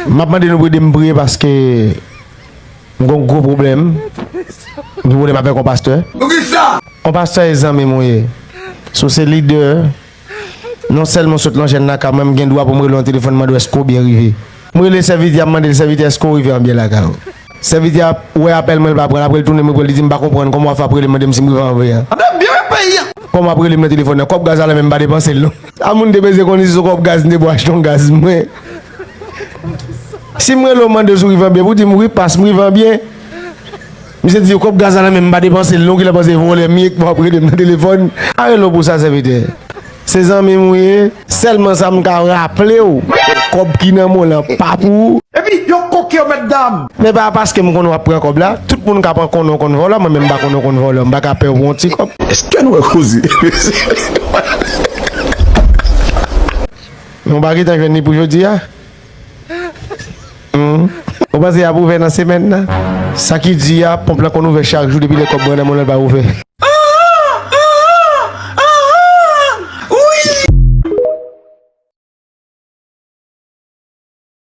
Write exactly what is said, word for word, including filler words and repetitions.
M ap mande nou pou ede m priye paske m gen yon gwo pwoblèm. M gen pwoblèm avèk yon pastè. Poukisa? Yon pastè e zanmi m ou ye. Si w se lidè, non sèlman w sot nan chèn lakay mwen, m gen dwa pou m rele w nan telefòn mande w èske w byen rive. M rele sèvitè a, m mande l, sèvitè, èske w rive an byen lakay ou? Sèvitè a wè apèl mwen, l pa pran l, apre l tounen, mwen pran l, li di m pa konprann kòman w ap fè ap rele m mande m si m rive an byen. Ann ap byen peye. Kòman w ap rele m nan telefòn nan? Kòb gaz la menm m pa depanse l non. A moun te bezwen konnen si se kòb gaz m te pou achte yon gaz mwen. Si m rele w mande w si w rive an byen, pou w di m wi, pas m rive an byen. Misye di kòb gaz la nan men m, m pa depanse l non, kilè panse vòlè m ye, k ap rele m nan telefòn. A rele w pou sa, sèvitè. Se zanmi m ou ye, sèlman sa m ka raple w, kòb ki nan men w lan pa pou ou. Epi yo koke yo mèt dam. Men pa paske m konnen w ap pran kòb la, tout moun ka pran konnen w konn vòlò, mwen menm m pa konnen w konn vòlò, m pa ka pè w pou yon ti kòb. Èske nou wè koze? Men w pa gentan jwenn li pou jodi a? Hmm. Ou panse y ap ouvè nan semèn nan? Sa ki di a, ponp lan konn ouvè chak jou depi lè kòb mwen nan men w lan l pa ouvè.